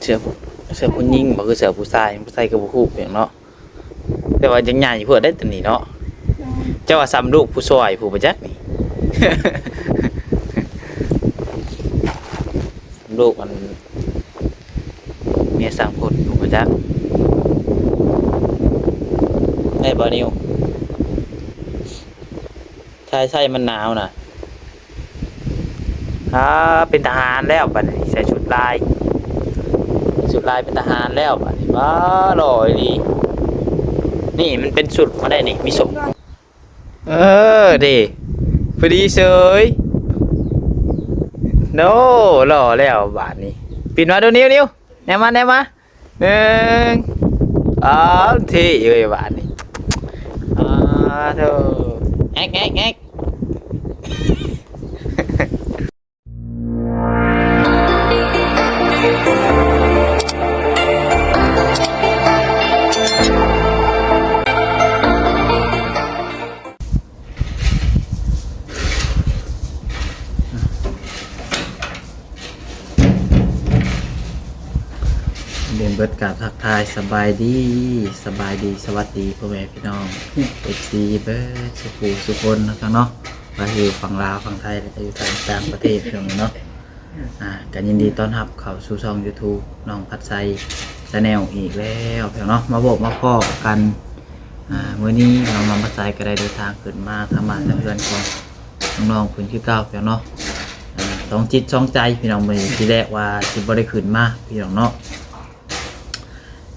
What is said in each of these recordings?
ເສື້ອຜູ້ ເສື້ອຜູ້ຍິງບໍ່ ຄືເສື້ອຜູ້ຊາຍ? ຜູ້ຊາຍກໍບໍ່ຮູ້ຫຍັງເນາະ ແຕ່ວ່າຍັງໃຫຍ່ໂພດໄດ໋ຕົວນີ້ເນາະ. ເຈົ້າວ່າສ່ຳລູກຜູ້ຊ່ອຍຜູ້ບໍ່ຈັກນີ້ ສ່ຳລູກອັນ ເມຍສ້າງພຸດ ບໍ່ຈັກ ໄດ້ບໍ່ນິວ? ໃສ່ ໃສ່ ມັນໜາວນະ. ອາ ເປັນທະຫານແລ້ວບັດນີ້ ໃສ່ຊຸດລາຍ ໃສ່ຊຸດລາຍເປັນທະຫານແລ້ວບັດນີ້. ວ້າ ຫຼໍ່ອີ່ຫຼີ ນີ້ມັນເປັນຊຸດມາໄດ້ນີ້ ມີສົມ ເອີ ເດ້ ພໍດີເສີຍ. ໂອ້ ຫຼໍ່ແລ້ວບາດນີ້. ປິ່ນມາດູ ນິວ ນິວ ແນມມາ ແນມມາ. ໜຶ່ງ ສອງ ເທ່ເອີຍບາດນີ້. ອາ ໂທ ແຮກ ແຮກ ແຮກ. ເດີນເບິດ ກາບທັກທາຍສະບາຍດີ ສະບາຍດີ ສະຫວັດດີພໍ່ແມ່ພີ່ນ້ອງ ເອັຟຊີ ເບິດສູ່ຜູ້ສູ່ຄົນເນາະ ເນາະ ວ່າຢູ່ຝັ່ງລາວ ຝັ່ງໄທ ແລະ ຢູ່ທາງຕ່າງປະເທດພີ່ນ້ອງເນາະ. ອ່າ ກໍຍິນດີຕ້ອນຮັບເຂົ້າສູ່ຊ່ອງຢູທູບນ້ອງພັດໄຊ Channel ອີກແລ້ວເນາະ ມາພົບມາພໍ້ກັນ. ອ່າ ມື້ນີ້ນ້ອງ ນ້ອງພັດໄຊກໍໄດ້ເດີນທາງຂຶ້ນມາທາງບ້ານທາງເຮືອນຂອງນ້ອງໆເພິ່ນຄືເກົ່າເນາະ. ອ່າ ສອງຈິດສອງໃຈພີ່ນ້ອງ ມື້ນີ້ ທີແລກວ່າຊິບໍ່ໄດ້ຂຶ້ນມາພີ່ນ້ອງເນາະ.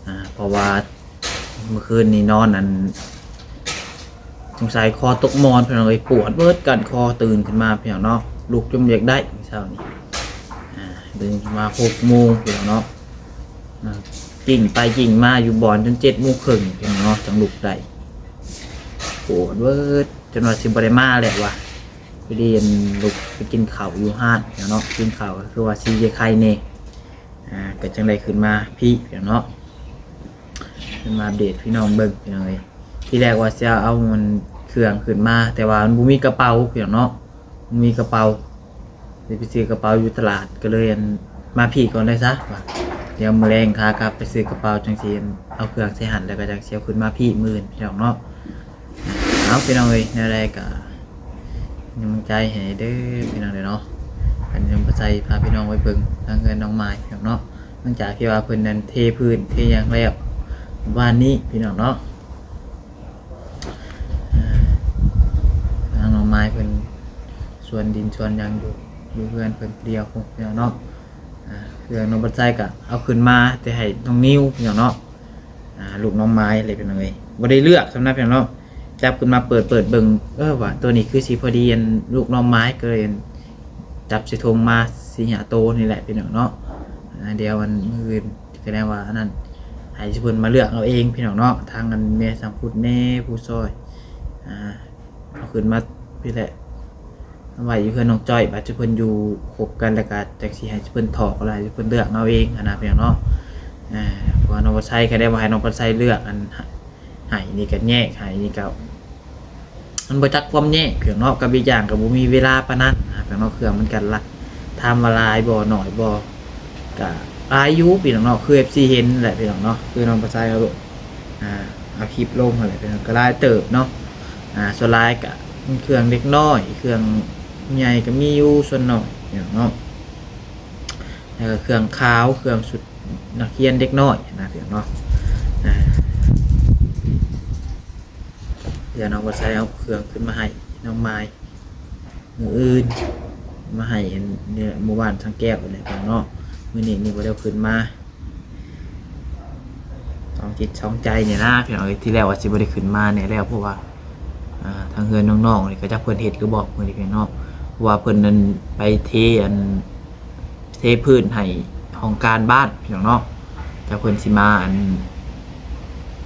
ອ່າ ເພາະວ່າ ເມື່ອຄືນນີ້ນອນ ອັນ ສົງໄສຄໍຕົກໝອນພີ່ນ້ອງເອີຍ ປວດເບິດກ້ານຄໍ. ຕື່ນຂຶ້ນມາພີ່ນ້ອງເນາະ ລຸກຈົນບໍ່ຢາກໄດ້ມື້ເຊົ້ານີ້. ອ່າ ຕື່ນຂຶ້ນມາຫົກໂມງພີ່ນ້ອງເນາະ ອ່າ ກິ້ງໄປກິ້ງມາຢູ່ບ່ອນຈົນເຈັດໂມງເຄິ່ງພີ່ນ້ອງເນາະ ຈັ່ງລຸກໄດ້. ປວດເບິດ ຈົນວ່າຊິບໍ່ໄດ້ມາແລ້ວວ່າ ພໍດີ ອັນ ລຸກໄປກິນເຂົ້າຢູ່ຮ້ານພີ່ນ້ອງເນາະ ກິນເຂົ້າກໍຄືວ່າຊິໄດ້ໄຄແດ່. ອ່າ ກໍຈັ່ງໄດ້ຂຶ້ນມາພີ້ພີ່ນ້ອງເນາະ ຂຶ້ນມາອັບເດດພີ່ນ້ອງເບິ່ງພີ່ນ້ອງເອີຍ. ທີແລກວ່າຊິເອົາ ເອົາອັນເຄື່ອງຂຶ້ນມາ ແຕ່ວ່າມັນບໍ່ມີກະເປົາພີ່ນ້ອງເນາະ ບໍ່ມີກະເປົາ ຊິໄປຊື້ກະເປົາຢູ່ຕະຫຼາດ ກໍເລີຍ ອັນ ມາພີ້ກ່ອນເລີຍຊະວ່າ ດຽວມື້ແລງຂາກັບໄປຊື້ກະເປົາ ຈັ່ງຊິ ອັນ ເອົາເຄື່ອງໃສ່ຫັ້ນ ແລ້ວກໍຈັ່ງຊິເອົາຂຶ້ນມາພີ້ມື້ອື່ນພີ່ນ້ອງເນາະ. ເອົາ ພີ່ນ້ອງເອີຍ ແນວໃດກໍເປັນກຳລັງໃຈໃຫ້ເດີພີ່ນ້ອງເດີເນາະ. ອັນ ນ້ອງພັດໄຊພາພີ່ນ້ອງໄປເບິ່ງທາງເຮືອນນ້ອງມາຍພີ່ນ້ອງເນາະ ຫຼັງຈາກທີ່ວ່າເພິ່ນນັ້ນເທພື້ນເທຫຍັງແລ້ວວານນີ້ພີ່ນ້ອງເນາະ. ອ່າ ທາງນ້ອງມາຍເພິ່ນສວນດິນສວນຫຍັງຢູ່ ຢູ່ເຮືອນເພິ່ນຜູ້ດຽວພຸ້ນພີ່ນ້ອງເນາະ. ອ່າ ເຄື່ອງນ້ອງບັດໄຊກໍເອົາຂຶ້ນມາແຕ່ໃຫ້ນ້ອງນິວພີ່ນ້ອງເນາະ ອ່າ ລູກນ້ອງມາຍເລີຍພີ່ນ້ອງເອີຍ. ບໍ່ໄດ້ເລືອກຊ້ຳນະພີ່ນ້ອງເນາະ ຈັບຂຶ້ນມາເປີດ ເປີດເບິ່ງ ເອີ ວ່າໂຕນີ້ຄືຊິພໍດີ ອັນ ລູກນ້ອງມາຍ ກໍເລີຍ ອັນ ຈັບໃສ່ຖົງມາສີ່ຫ້າໂຕນີ້ແຫຼະພີ່ນ້ອງເນາະ. ອ່າ ດຽວ ອັນ ມື້ອື່ນ ກໍໄດ້ວ່າ ອັນນັ້ນ ໃຫ້ເພິ່ນມາເລືອກເອົາເອງພີ່ນ້ອງເນາະ ທາງ ອັນ ແມ່ສັງພຸດແດ່ ຜູ້ຊ່ອຍ ອ່າ ເອົາຂຶ້ນມາພີ້ແຫຼະ ໄວ້ຢູ່ເຮືອນນ້ອງຈ້ອຍ ບາດເພິ່ນຢູ່ຄົບກັນ ແລ້ວກໍຈັ່ງຊິໃຫ້ເພິ່ນຖອກ ແລ້ວໃຫ້ເພິ່ນເລືອກເອົາເອງຫັ້ນນະພີ່ນ້ອງເນາະ. ເພາະວ່ານ້ອງບັດໄຊກໍໄດ້ວ່າໃຫ້ນ້ອງບັດໄຊເລືອກ ອັນ ໃຫ້ນີ້ກໍແຍກ ໃຫ້ນີ້ກໍ ມັນບໍ່ຈັກຄວາມແຍກພີ່ນ້ອງເນາະ ກັບອີກຢ່າງກໍບໍ່ມີເວລາປານນັ້ນນະພີ່ນ້ອງເນາະ. ເຄື່ອງມັນກໍລະ ຖາມວ່າຫຼາຍບໍ່ ໜ້ອຍບໍ່ ກໍຫຼາຍຢູ່ພີ່ນ້ອງເນາະ ຄືເອັຟຊີເຫັນແຫຼະພີ່ນ້ອງເນາະ ຄືນ້ອງບັດໄຊເອົາ ອ່າ ເອົາຄລິບລົງຫັ້ນແຫຼະພີ່ນ້ອງ ກໍຫຼາຍເຕີບເນາະ. ອ່າ ສ່ວນຫຼາຍກໍເຄື່ອງເດັກນ້ອຍ ເຄື່ອງຜູ້ໃຫຍ່ກໍມີຢູ່ສ່ວນໜ້ອຍພີ່ນ້ອງເນາະ ແລ້ວກໍເຄື່ອງຂາວ ເຄື່ອງຊຸດນັກຮຽນເດັກນ້ອຍນະພີ່ນ້ອງເນາະ. ອ່າ ດຽວນ້ອງບັດໄຊເອົາເຄື່ອງຂຶ້ນມາໃຫ້ນ້ອງມາຍ ມື້ອື່ນມາໃຫ້ ອັນ ນີ້ແຫຼະ ໝູ່ບ້ານສັງແກ້ວນີ້ແຫຼະພີ່ນ້ອງເນາະ. ມື້ນີ້ນີ້ບໍ່ໄດ້ຂຶ້ນມາ ສອງຈິດສອງໃຈນີ້ນະພີ່ນ້ອງເອີຍ. ທີແລກວ່າຊິບໍ່ໄດ້ຂຶ້ນມາແດ່ແລ້ວ ເພາະວ່າ ອ່າ ທາງເຮືອນນ້ອງໆນີ້ ກໍຈັກເພິ່ນເຮັດຫຼືບໍ່ມື້ນີ້ພີ່ນ້ອງເນາະ ເພາະວ່າເພິ່ນນັ້ນໄປເທ ອັນ ເທພື້ນໃຫ້ຫ້ອງການບ້ານພີ່ນ້ອງເນາະ. ຈັກເພິ່ນຊິມາ ອັນ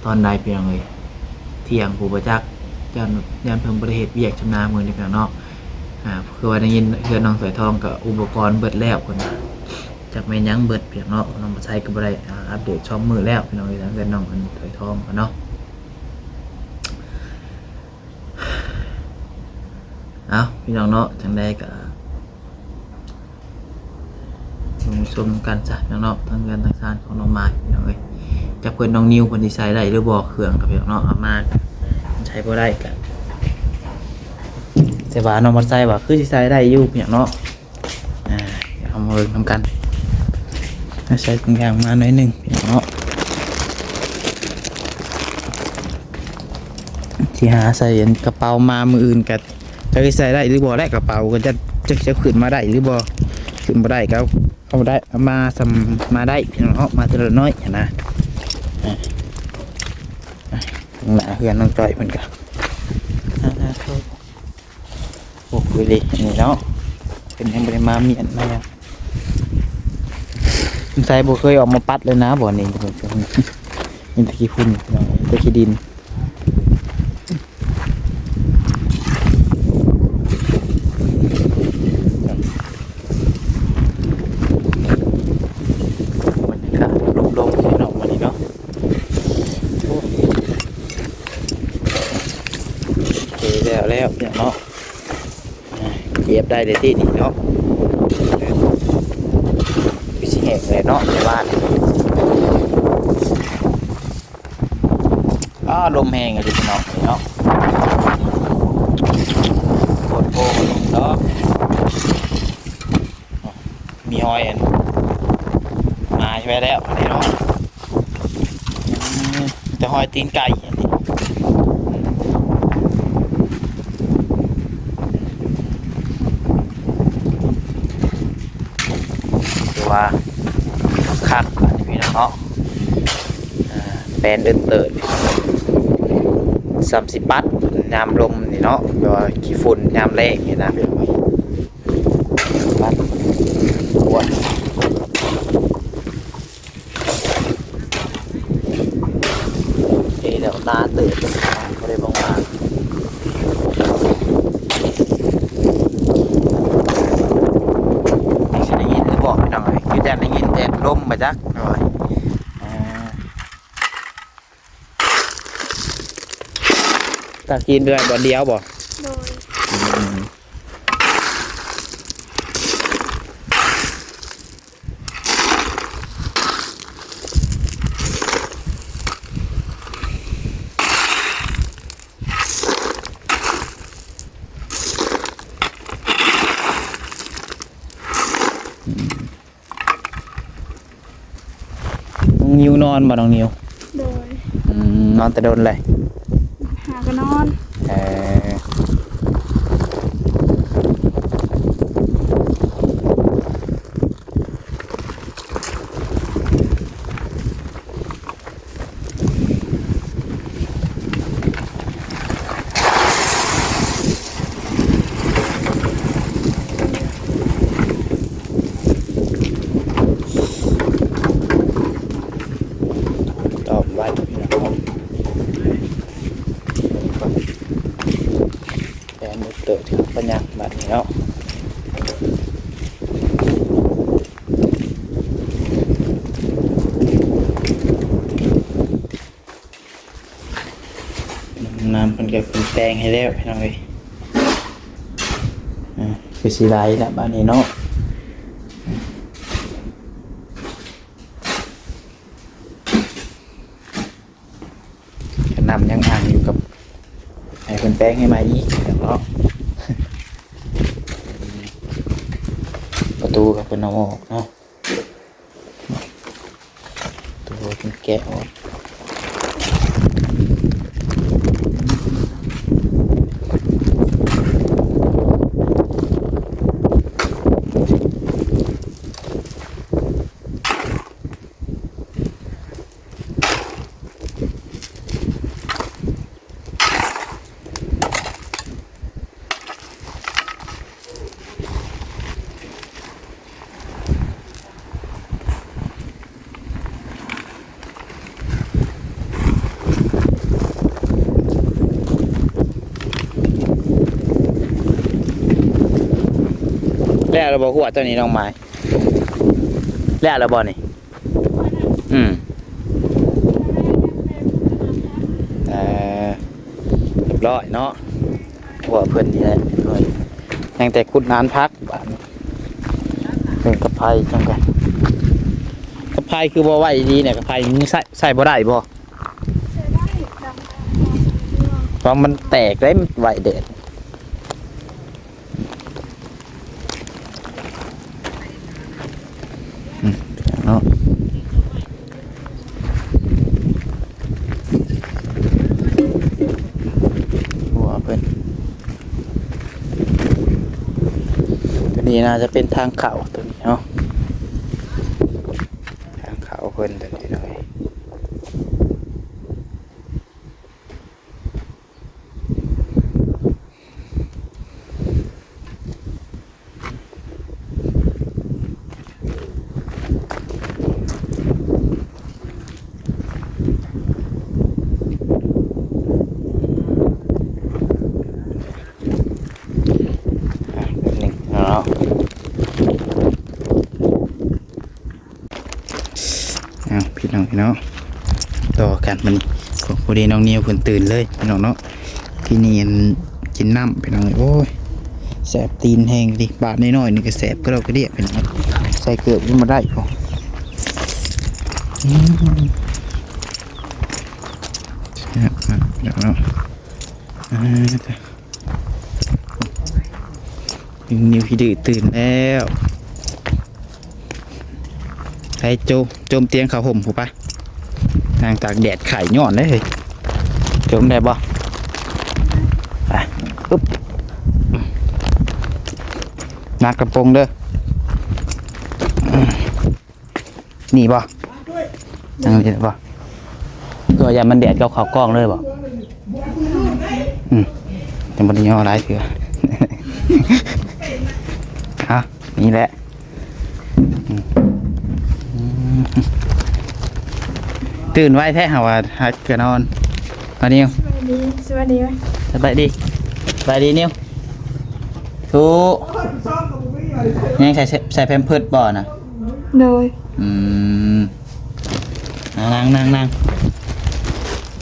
ຕອນໃດພີ່ນ້ອງເອີຍ ທ່ຽງພຸ້ນບໍ່ຈັກ ຢ້ານ ຢ້ານເພິ່ນບໍ່ໄດ້ເຮັດວຽກຊຳນາມື້ນີ້ພີ່ນ້ອງເນາະ. ອ່າ ຄືວ່າໄດ້ຍິນເຮືອນນ້ອງຖອຍທອງກໍອຸປະກອນເບິດແລ້ວເພິ່ນວ່າ ຈັກແມ່ນຫຍັງເບິດພີ່ນ້ອງເນາະ. ນ້ອງບັດໄຊກໍບໍ່ໄດ້ ອ່າ ອັບເດດຊ່ອງມື້ແລ້ວພີ່ນ້ອງເອີຍ ທາງເຮືອນນ້ອງ ອັນ ຖອຍທອງເພິ່ນເນາະ. ເອົາ ພີ່ນ້ອງເນາະ ຈັ່ງໃດກໍ ເບິ່ງຊົມນຳກັນຊະພີ່ນ້ອງເນາະ ທັງເຮືອນທັງຊານຂອງນ້ອງໝາຍພີ່ນ້ອງເອີຍ. ຈັກເພິ່ນ ນ້ອງນິວເພິ່ນຊິໃຊ້ໄດ້ຫຼືບໍ່ເຄື່ອງ ພີ່ນ້ອງເນາະ. ເອົາມາໃຊ້ບໍ່ໄດ້ກະ ແຕ່ວ່ານ້ອງມາໃຊ້ວ່າຄືຊິໃຊ້ໄດ້ຢູ່ພີ່ນ້ອງເນາະ. ອ່າ ເຮົາມາເບິ່ງນຳກັນ ໃສ່ຖົງຢາງມາໜ້ອຍໜຶ່ງພີ່ນ້ອງເນາະ. ຊິຫາໃສ່ອັນກະເປົາມາມື້ອື່ນກະ ຈັກຊິໃສ່ໄດ້ຫຼືບໍ່ແຫຼະ ກະເປົາກະຈະ ຈັກຈະຂຶ້ນມາໄດ້ຫຼືບໍ່. ຂຶ້ນບໍ່ໄດ້ກະເອົາໄດ້ ເອົາມາສ່ຳມາໄດ້ພີ່ນ້ອງເນາະ ມາເທື່ອລະໜ້ອຍຫັ້ນນະ. ອ່າ ອ່າ ທາງໜ້າເຮືອນນ້ອງຈ້ອຍເພິ່ນກະ ອ່າ ໂອ້ ໂອ້ ຄືເລນີ້ເນາະ ເພິ່ນຍັງບໍ່ໄດ້ມາມ້ຽນມາຫຍັງ. ສົງໄສບໍ່ເຄີຍອອກມາປັດເລີຍນະບ່ອນນີ້ ມີແຕ່ຂີ້ຝຸ່ນພີ່ນ້ອງ ແຕ່ຂີ້ດິນ. ບັນຍາກາດລົມໆ ພີ່ນ້ອງ ມື້ນີ້ເນາະ. ໂອ້ ໂອເຄ ແລ້ວໆ ພີ່ນ້ອງເນາະ. ອ່າ ກຽບໄດ້ເລີຍຕິນີ້ເນາະ ຄືຊິແຫ້ງແລ້ວເນາະ ແຕ່ວ່າ ອ້າ ລົມແຮງອີ່ຫຼີພີ່ນ້ອງເນາະ. ໂຄດໂພລົມເນາະ ມີຮອຍອັນ ໝາໄວ້ແລ້ວພີ່ນ້ອງ. ອືມ ມີແຕ່ຮອຍຕີນໄກ່ອັນນີ້ ຖືວ່າຄັກອັນນີ້ພີ່ນ້ອງເນາະ. ອ່າ ແປນເດີນເຕີດ ສ່ຳຊິປັດຍາມລົມນີ້ເນາະ ແບບວ່າຂີ້ຝຸ່ນຍາມແລ້ງນີ້ນະ ປັດກວາດ. ເອີ ແລ້ວໜາເຕີບ ບໍ່ໄດ້ບາງໆ ຊິໄດ້ຍິນຫຼືບໍ່ພີ່ນ້ອງເອີຍ ຄືຈະໄດ້ຍິນແຕ່ລົມມາຈັກໜ້ອຍ. ອ່າ ຕັກຫີນໄປໄວ້ບ່ອນດຽວບໍ່? ໂດຍ. ອືມ. ອືມ. ນ້ອງນິວນອນບໍ່ ນ້ອງນິວ? ໂດຍ. ອືມ ນອນແຕ່ດົນແລ້ວ? ຫາກໍນອນ. ເອີ. ຕອບໄວ້ພີ່ນ້ອງ ແປນເຕີທີ່ເຮົາກໍຍັກບາດນີ້ເນາະ. ນ້ຳເພິ່ນກໍເພິ່ນແປງໃຫ້ແລ້ວພີ່ນ້ອງເອີຍ. ອ່າ ຄືຊິໄດ້ລະບາດນີ້ເນາະ. ນ້ຳຍັງອ່າງຢູ່ ກັບໃຫ້ເພິ່ນແປງໃຫ້ໃໝ່ອີກເນາະ. ປະຕູກໍເພິ່ນເອົາອອກເນາະ. ປະຕູເພິ່ນແກະອອກ. ແລ້ວລະບໍ່ ຮົ້ວເຈົ້ານີ້ ນ້ອງໝາຍ? ແລ້ວລະບໍ່ນີ້? ອືມ ເອີ ຮຽບຮ້ອຍເນາະ. ຮົ້ວເພິ່ນນີ້ແຫຼະ ຮຽບຮ້ອຍ ຍັງແຕ່ຂຸດນານຜັກບາດນີ້. ເບິ່ງກັບໄຟຈັ່ງໃດ ໄຟຄືບໍ່ໄວດີແດ່ ກະໄຟມັນໃຊ້ ໃຊ້ບໍ່ໄດ້ບໍ່? ໃຊ້ໄດ້ ດັງໄຟ ເພາະມັນແຕກໄດ້ ໄວແດດ. ອືມ ເນາະ ຫົວເພິ່ນ ໂຕນີ້ໜ້າຈະເປັນທາງເຂົ້າ ໂຕນີ້ເນາະ ທາງເຂົ້າເພິ່ນ ໂຕນີ້ເນາະ. ອ່ະ ແປັບໜຶ່ງເນາະ. ເອົາ ພີ່ນ້ອງເນາະ ຕໍ່ກັນບັດນີ້ ພໍດີນ້ອງນິວເພິ່ນຕື່ນເລີຍພີ່ນ້ອງເນາະ. ທີ່ນີ້ອັນ ກິນນ້ຳພີ່ນ້ອງເອີຍ. ໂອ້ຍ ແສບຕີນແຮງເດ ບາດນ້ອຍໆ ນີ້ກະແສບກະດອກກະເດຍພີ່ນ້ອງ. ໃສ່ເກີບຍັງບໍ່ໄດ້ພຸ້ນ. ອືມ ແຊບຄັກພີ່ນ້ອງເນາະ. ອ່າ ນິວຂີ້ດື້ຕື່ນແລ້ວ. ໄປໂຈມ ໂຈມຕຽງຜ້າຫົ່ມພຸ້ນປະ. ນັ່ງຕາກແດດໄຂ້ຍ້ອນເດ້ເຮີ້ຍ. ໂຈມໄດ້ບໍ່? ໄປ ປຶບ ໜັກກະໂປງເດີ. ນີ້ບໍ່? ອັນນີ້ບໍ່? ກໍຢ່າມັນແດດກັບເຂົ້າກ້ອງເລີຍບໍ່? ອືມ ຍັງບໍ່ໄດ້ຍໍຫຼາຍເທື່ອ. ເອົາ ນີ້ແຫຼະ. ອືມ ຕື່ນໄວແທ້ຫາວ່າ ຫາກະນອນ. ອາ ນິວ ສະບາຍດີ ສະບາຍດີ ສະບາຍດີ ສະບາຍດີ ນິວ. ທຸ ຍັງໃສ່ ໃສ່ແພມເພີດບໍ່ນະ? ໂດຍ. ອືມ ນັ່ງ ນັ່ງ ນັ່ງ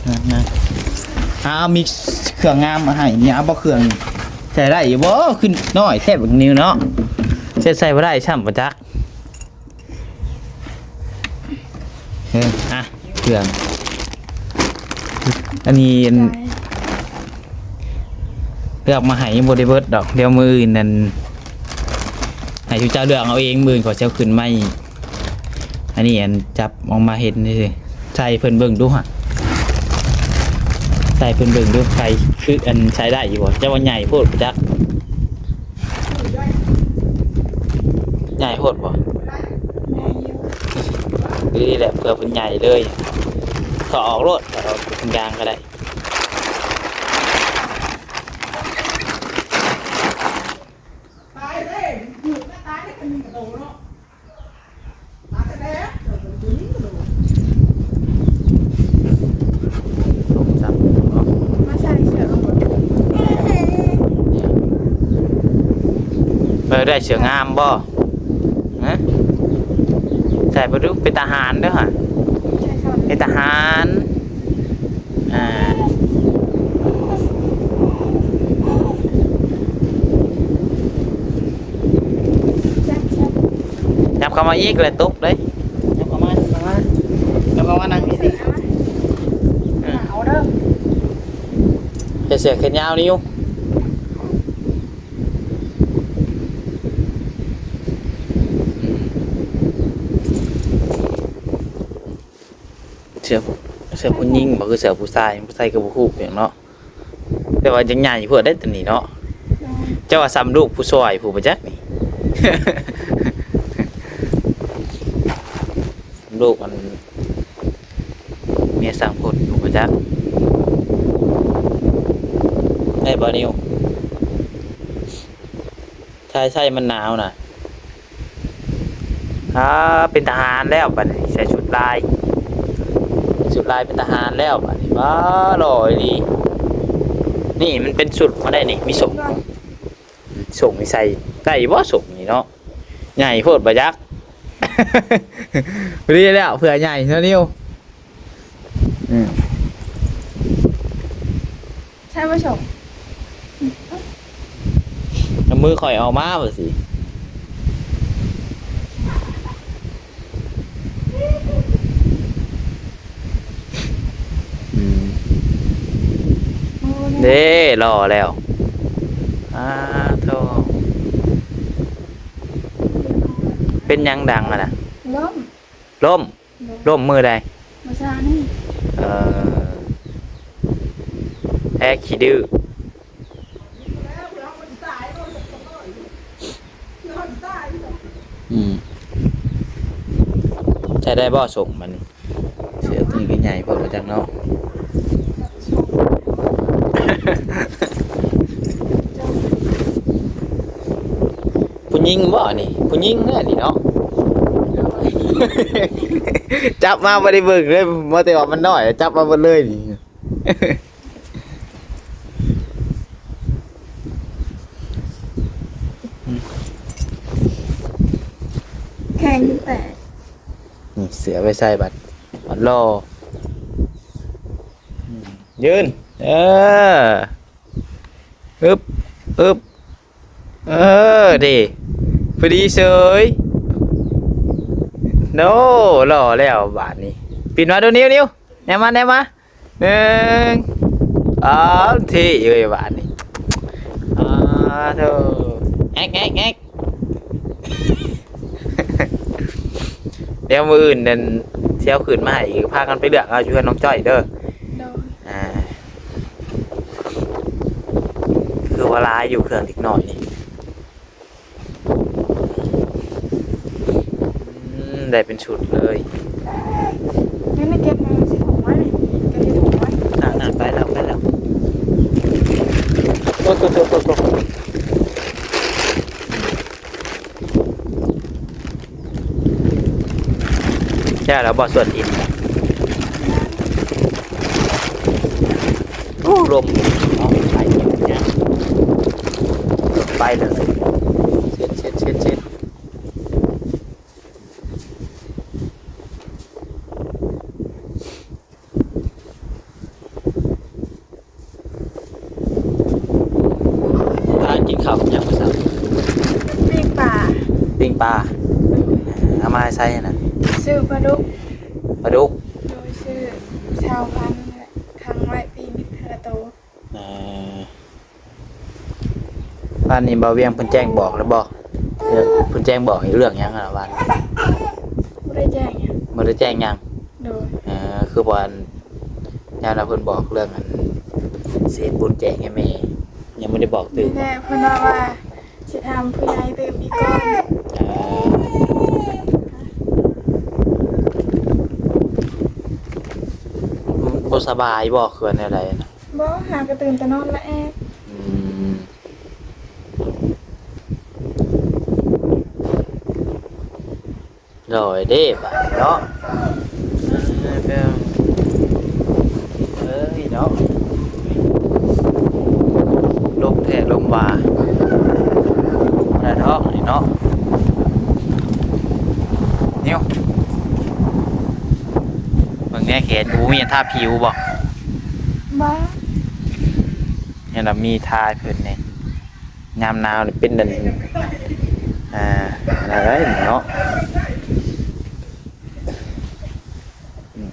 ນັ່ງ ນັ່ງ. ເອົາ ມີເຄື່ອງງາມມາໃຫ້ນີ້. ເອົາບໍ່ເຄື່ອງ ໃສ່ໄດ້ຢູ່ບໍ່? ຄືນ້ອຍແທ້ບັກນິວເນາະ. ໃສ່ ໃສ່ບໍ່ໄດ້ຊ້ຳບໍ່ຈັກ. ເອີ ອ່ະ ເຄື່ອງ ອັນນີ້ ອັນ ເລືອກມາໃຫ້ຍັງບໍ່ໄດ້ເບິດດອກ. ດຽວມື້ອື່ນນັ້ນ ໃຫ້ຊຸມເຈົ້າເລືອກເອົາເອງ. ມື້ອື່ນຂ້ອຍຊິເອົາຂຶ້ນໃໝ່. ອັນນີ້ ອັນ ຈັບອອກມາເຫັນຊື່ໆ. ໃສ່ເພິ່ນເບິ່ງດູຫະ ໃສ່ເພິ່ນເບິ່ງດູ. ໃສ່ ຄື ອັນ ໃສ່ໄດ້ຢູ່ບໍ່? ຈະວ່າໃຫຍ່ໂພດບໍ່ຈັກ. ໃຫຍ່ໂພດບໍ່? ໃຫຍ່ຢູ່. ດີແຫຼະ ເພື່ອເພິ່ນໃຫຍ່ເລີຍ. ຖອດອອກໂລດ ຖອດອອກເປັນຢ່າງກະໄດ້. ມາໃສ່ເສື້ອລະບໍ່? ເອີ ໄດ້ເສື້ອງາມບໍ່? ຮະ? ໃສ່ເບິ່ງດູ ເປັນທະຫານເດີຫະ ເປັນທະຫານ. ອ່າ ຍັບເຂົ້າມາອີກແລ້ວຕົກເດ້. ຍັບເຂົ້າມາ ຍັບເຂົ້າມາ ຍັບເຂົ້າມານັ່ງນີ້. ເອົາເດີ ໃສ່ເສື້ອແຂນຍາວນີ້ຢູ່. ເສື້ອ ເສື້ອຜູ້ຍິງບໍ່ ຄືເສື້ອຜູ້ຊາຍ? ຜູ້ຊາຍກະບໍ່ຮູ້ຫຍັງເນາະ. ແຕ່ວ່າຍັງໃຫຍ່ໂພດໄດ໋ໂຕນີ້ເນາະ. ເຈົ້າວ່າສ່ຳລູກຜູ້ຊ່ອຍຜູ້ບໍ່ຈັກນີ້. ສ່ຳລູກອັນ ເມຍຊ່າງພົດຜູ້ບໍ່ຈັກ. ໄດ້ບໍ່ ນິວ? ໃສ່ ໃສ່ມັນໜາວນະ. ອ່າ ເປັນທະຫານແລ້ວບາດນີ້ ໃສ່ຊຸດລາຍ ຊຸດລາຍເປັນທະຫານແລ້ວບາດນີ້. ວ້າ ຫຼໍ່ອີ່ຫຼີ. ນີ້ມັນເປັນຊຸດມາໄດ້ນີ້ ມີສົ້ງ ສົ້ງນີ້ໃສ່ໄດ້ຢູ່ບໍ່? ສົ້ງນີ້ເນາະ ໃຫຍ່ໂພດບໍ່ຈັກ. ພໍດີແລ້ວ ເພື່ອໃຫຍ່ເນາະ ນິວ. ອືມ ໃສ່ບໍ່ ສົ່ງ ເອົາມືຂ້ອຍອອກມາວ່າຊີ້. ເດ້ ຫຼໍ່ແລ້ວ. ອາໂທ້ ເປັນຫຍັງດັງຫັ້ນນະ? ລົ້ມ. ລົ້ມ? ໂດຍ. ລົ້ມມື້ໃດ? ມື້ເຊົ້ານີ້. ເອີ ແອຂີ້ດື້. ອືມ ໃຊ້ໄດ້ບໍ່ ສົ່ງມັນນີ້? ເສື້ອຕົວນີ້ກໍໃຫຍ່ໂພດວ່າຈັກເນາະ. ຜູ້ຍິງບໍ່ນີ້? ຜູ້ຍິງແທ້ນີ້ເນາະ. ຈັບມາບໍ່ໄດ້ເບິ່ງເລີຍ ວ່າແຕ່ວ່າມັນນ້ອຍ ຈັບມາເບິດເລີຍນີ້. ແຂງແຕກ. ນີ້ເສື້ອໄວ້ໃສ່ບັດ ບັດຫຼໍ່. ອືມ ຢືນ ເອີ ອຶບ ອຶບ ເອີ ເດ້ ພໍດີເສີຍ. ໂອ້ ຫຼໍ່ແລ້ວບາດນີ້. ປິ່ນມາດູ ນິວ ນິວ ແນມມາ ແນມມາ. ໜຶ່ງ ສອງ ເທ່ເອີຍບາດນີ້. ອາໂທ້ ແອກ ແອກ ແອກ. ດຽວມື້ອື່ນນັ້ນຊິເອົາຂຶ້ນມາໃຫ້ອີກ ພາກັນໄປເລືອກເອົາຢູ່ເຮືອນນ້ອງຈ້ອຍເດີ. ໂດຍ. ອາ ຄືວ່າຫຼາຍຢູ່ເຄື່ອງເດັກນ້ອຍນີ້. ອືມ ໄດ້ເປັນຊຸດເລີຍ. ນີ້ ນີ້ເກັບມາ ຊິຖົງໄວ້ ເກັບຊິຖົງໄວ້. ນັ້ນ ນັ້ນ ໄປແລ້ວ ໄປແລ້ວ. ໂອ້ ໂຕ ໂຕ ໂຕ ໂຕ. ແລ້ວ ແລ້ວບໍ່ ສວນອິນ? ໂອ້ ລົມເນາະ ໄປເກັບຫຍ້າ ລົມໄປເລີຍ. ເຊັດ ເຊັດ ເຊັດ ເຊັດ. ພາກັນກິນເຂົ້າກັບຫຍັງມື້ເຊົ້າ? ປີ້ງປາ. ປີ້ງປາ? ເອົາມາໃສ່ນະ? ຊື້ປາດຸກ. ປາດຸກ? ໂດຍ. ຊື້ຊາວພັນ ຂັງໄວ້ປີ້ງເທື່ອໂຕ. ເອີ ວານນີ້ບ່າວວຽງເພິ່ນແຈ້ງບອກແລ້ວບໍ່? ເພິ່ນແຈ້ງບອກເລື່ອງຫຍັງຫັ້ນນະວານ? ບໍ່ໄດ້ແຈ້ງຫຍັງ. ບໍ່ໄດ້ແຈ້ງຫຍັງ? ໂດຍ. ເອີ ຄືບໍ່ອັນ ຍາມລະເພິ່ນບອກເລື່ອງອັນ ຊິເຮັດບຸນແຈກໃຫ້ແມ່ ຍັງບໍ່ໄດ້ບອກຕື່ມ. ແມ່ເພິ່ນວ່າ ວ່າຊິຖາມຜູ້ໃຫຍ່ຕື່ມອີກກ່ອນ. ເອີ ບໍ່ສະບາຍບໍ່ ຄືວ່າແນວໃດນະ? ບໍ່ ຫາກະຕື່ນແຕ່ນອນລະແອບ. ອືມ. ໂດຍເດ້ ບາດນີ້ເນາະ ເອີຍເນາະ ລົມແທ້ລົມວ່າ ບໍ່ໄດ້ດອກນີ້ເນາະ. ນິວ ເບິ່ງແນ່ແຂນ ບໍ່ມີອັນທາຜິວບໍ່? ບໍ່. ແມ່ນລະ ມີທາໃຫ້ເພິ່ນແນ່. ຍາມໜາວນີ້ເປັນອັນ ອ່າ ອັນນັ້ນເນາະ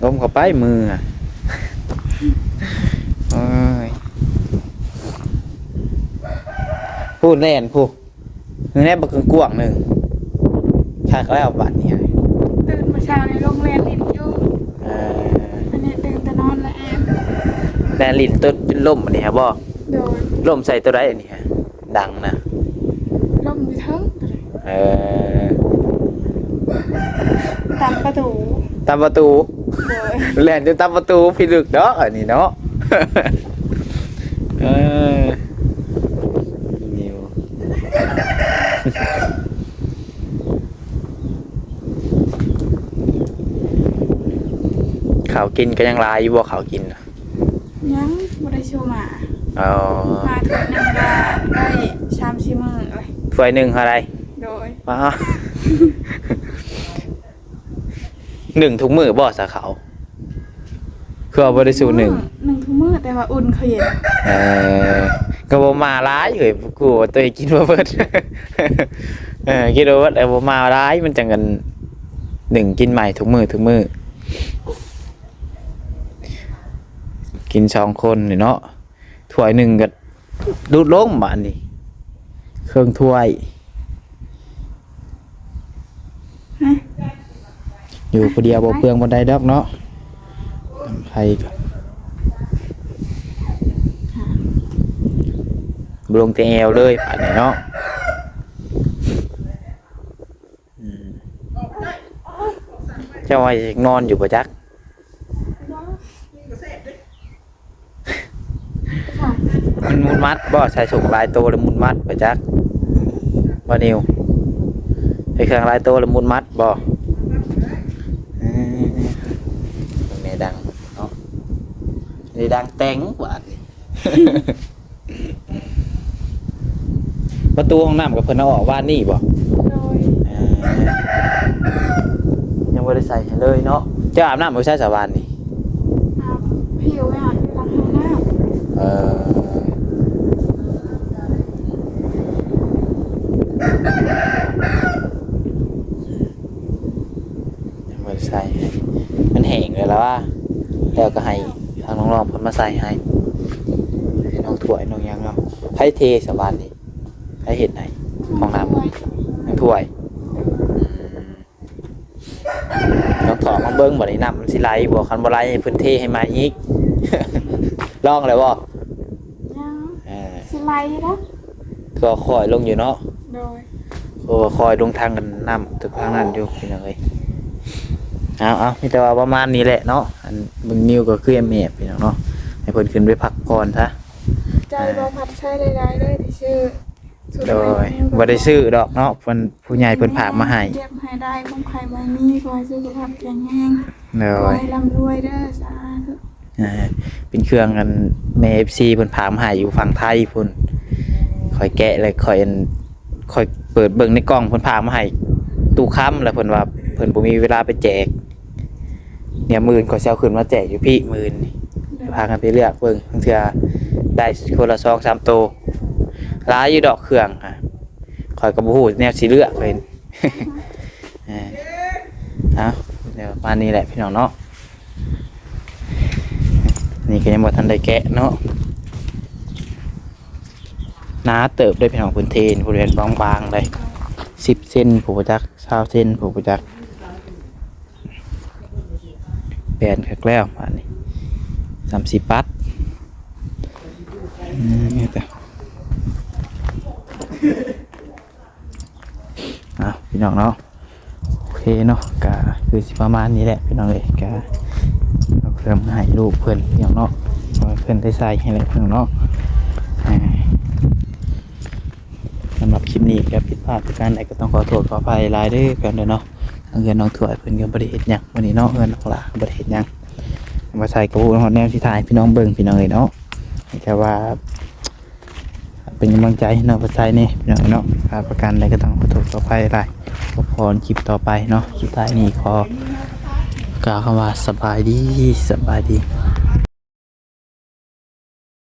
ລົມເຂົ້າໄປມື ໂອ້ຍ ພຸ້ນແລ່ນພຸ້ນ ແນ່ບັກກວ້າງໆໜຶ່ງ ຄັກແລ້ວບາດນີ້. ຕື່ນມື້ເຊົ້ານີ້ລົງແລ່ນຫຼິ້ນຢູ່. ເອີ ອັນນີ້ຕື່ນແຕ່ນອນລະແອບ ແລ່ນຫຼິ້ນຈົນ ຈົນລົ້ມອັນນີ້ຫັ້ນບໍ່? ໂດຍ. ລົ້ມໃສ່ໂຕໃດອັນນີ້? ດັງນະ ລົມຢູ່ເທິງ. ເອີ ຕຳປະຕູ ຕຳປະຕູ. ໂດຍ. ແລ່ນຈົນຕຳປະຕູ ພິລຶກເນາະ ອັນນີ້ເນາະ. ເອີ ເຂົ້າກິນກໍຍັງຫຼາຍຢູ່ບໍ່ ເຂົ້າກິນ? ຍັງບໍ່ໄດ້ຊື້ມາ. ອໍ ມາເທື່ອໜຶ່ງກໍໄດ້ສາມສີ່ມື້ເລີຍ. ຖ້ວຍໜຶ່ງເທົ່າໃດ? ໂດຍ. ປ້າ ໜຶ້ງທຸກມື້ບໍ່ສາເຂົ້າ? ຄືວ່າບໍ່ໄດ້ສູ້ໜຶ້ງ. ໜຶ້ງທຸກມື້ ແຕ່ວ່າອຸ່ນເຂົ້າເຢັນ. ເອີ ກໍບໍ່ມາຫຼາຍເອີຍ ກູວ່າຕົວເອງກິນບໍ່ເບິດ. ເອີ ກິນບໍ່ເບິດ ແຕ່ບໍ່ມາຫຼາຍ ມັນຈັ່ງກັນ ໜຶ້ງກິນໃໝ່ທຸກມື້ ທຸກມື້. ກິນສອງຄົນນີ້ເນາະ. ຖ້ວຍໜຶ່ງກໍຫຼຸດລົງບາດນີ້ ເຄິ່ງຖ້ວຍ. ຮະ? ຢູ່ຜູ້ດຽວບໍ່ເປືອງປານໃດດອກເນາະ. ນ້ຳໄຜ່ກໍ ບໍ່ລົງແຕ່ແອວເລີຍບາດນີ້ເນາະ. ອືມ ເຈົ້າວ່າຢາກນອນຢູ່ບໍ່ຈັກ? ມັນມຸດມັດບໍ່? ໃສ່ສົ້ງຫຼາຍໂຕແລ້ວມຸດມັດບໍ່ຈັກ? ບໍ່ນິວ ໃສ່ເຄື່ອງຫຼາຍໂຕແລ້ວມຸດມັດບໍ່? ເອີ ແມ່ດັງເນາະ ໄດ້ດັງແຕ່ງບາດນີ້. ປະຕູຫ້ອງນ້ຳກໍເພິ່ນເອົາອອກວານນີ້ບໍ່? ໂດຍ ເອີ ຍັງບໍ່ໄດ້ໃສ່ໃຫ້ເລີຍເນາະ. ເຈົ້າອາບນ້ຳຢູ່ໃສສະວານນີ້? ອາບ ຜິວໄປອາບຢູ່ຫຼັງຫ້ອງນ້ຳ. ເອີ ຍັງບໍ່ໄດ້ໃສ່ໃຫ້ ມັນແຫ້ງແລ້ວລະວ່າ ແລ້ວກໍໃຫ້ທາງນ້ອງໆເພິ່ນມາໃສ່ໃຫ້ ໃຫ້ນ້ອງຖ້ວຍນ້ອງຫຍັງເນາະ. ໃຜເທສະບາດນີ້? ໃຜເຮັດໃຫ້ຫ້ອງນ້ຳ? ນ້ອງຖ້ວຍ. ອືມ ລອງຖອກມາເບິ່ງບາດນີ້ ນ້ຳມັນຊິໄຫຼບໍ່? ຄັນບໍ່ໄຫຼໃຫ້ເພິ່ນເທໃຫ້ໃໝ່ອີກ. ລອງແລ້ວບໍ່? ຍັງ ເອີ ຊິໄຫຼຢູ່ເດ້. ກໍຄ່ອຍລົງຢູ່ເນາະ. ໂດຍ ໂອ້ ຄ່ອຍລົງທາງກັນນ້ຳ ທາງນັ້ນຢູ່ພີ່ນ້ອງເອີຍ. ເອົາໆ ມີແຕ່ວ່າປະມານນີ້ແຫຼະເນາະ. ອັນເບິ່ງນິວກໍຄືແອບໆ ພີ່ນ້ອງເນາະ ໃຫ້ເພິ່ນຂຶ້ນໄປພັກຜ່ອນຊະ. ໃຈບໍ່ພັດໃຊ້ຫຼາຍໆເດີທີ່ຊື້. ໂດຍ ບໍ່ໄດ້ຊື້ດອກເນາະ ເພິ່ນ ຜູ້ໃຫຍ່ເພິ່ນຝາກມາໃຫ້. ເຈັບໃຫ້ໄດ້ ຄວາມໄຂ້ບໍ່ມີ ຂໍໃຫ້ສຸຂະພາບແຂງແຮງ. ໂດຍ ຂໍໃຫ້ລ່ຳລວຍເດີ ສາທຸ. ເອີ ເປັນເຄື່ອງອັນແມ່ເອັຟຊີເພິ່ນຝາກມາໃຫ້ຢູ່ຝັ່ງໄທພຸ້ນ. ຂ້ອຍແກະແລ້ວຂ້ອຍອັນ ຂ້ອຍເປີດເບິ່ງໃນກ່ອງເພິ່ນຝາກມາໃຫ້ຕູ້ຄຳ ແລ້ວເພິ່ນວ່າເພິ່ນບໍ່ມີເວລາໄປແຈກ. ດຽວມື້ອື່ນຂ້ອຍຊິເອົາຂຶ້ນມາແຈກຢູ່ພີ້ ມື້ອື່ນນີ້ ໂດຍ ພາກັນໄປເລືອກເບິ່ງ ບາງເທື່ອໄດ້ຄົນລະສອງສາມໂຕ. ຫຼາຍຢູ່ດອກເຄື່ອງ ຂ້ອຍກໍບໍ່ຮູ້ແນວຊິເລືອກເລີຍ. ເອີ ເອົາ ດຽວປະມານນີ້ແຫຼະພີ່ນ້ອງເນາະ. ນີ້ກໍຍັງບໍ່ທັນໄດ້ແກະເນາະ. ໜາເຕີບເດ້ພີ່ນ້ອງ ພື້ນທີ່ນີ້ ບໍລິເວນບາງໆເດ້ ສິບເຊັນ ຜູ້ບໍ່ຈັກ ຊາວເຊັນ ຜູ້ບໍ່ຈັກ. ແປນຄັກແລ້ວບາດນີ້ ສາມສິບບາດ. ອືມ ນີ້ແຕ່ ເອົາ ພີ່ນ້ອງເນາະ ໂອເຄເນາະ ກະຄືຊິປະມານນີ້ແຫຼະພີ່ນ້ອງເອີຍ. ກະເອົາເຄື່ອງມາໃຫ້ລູກເພິ່ນພີ່ນ້ອງເນາະ ເພື່ອເພິ່ນໄດ້ໃສ່ຫັ້ນແຫຼະພີ່ນ້ອງເນາະ. ອ່າ ສຳລັບຄລິບນີ້ກໍຜິດພາດປະການໃດກໍຕ້ອງຂໍໂທດຂໍອະໄພຫຼາຍເດີເພື່ອນເດີເນາະ. ທາງເຮືອນນ້ອງຖ້ວຍເພິ່ນກໍບໍ່ໄດ້ເຮັດຫຍັງມື້ນີ້ເນາະ ເຮືອນນ້ອງຫຼ້າກໍບໍ່ໄດ້ເຮັດຫຍັງ. ບໍ່ໃສ່ກໍບໍ່ຮອດແນວຊິຖ່າຍໃຫ້ພີ່ນ້ອງເບິ່ງ ພີ່ນ້ອງເອີຍເນາະ. ແຕ່ວ່າເປັນກຳລັງໃຈໃຫ້ນ້ອງປະໄຊແດ່ພີ່ນ້ອງເນາະ. ພາດປະການໃດກໍຕ້ອງຂໍໂທດຂໍອະໄພຫຼາຍ. ພົບກັນຄລິບຕໍ່ໄປເນາະ. ສຸດທ້າຍນີ້ຂໍກ່າວຄຳວ່າສະບາຍດີ ສະບາຍດີ.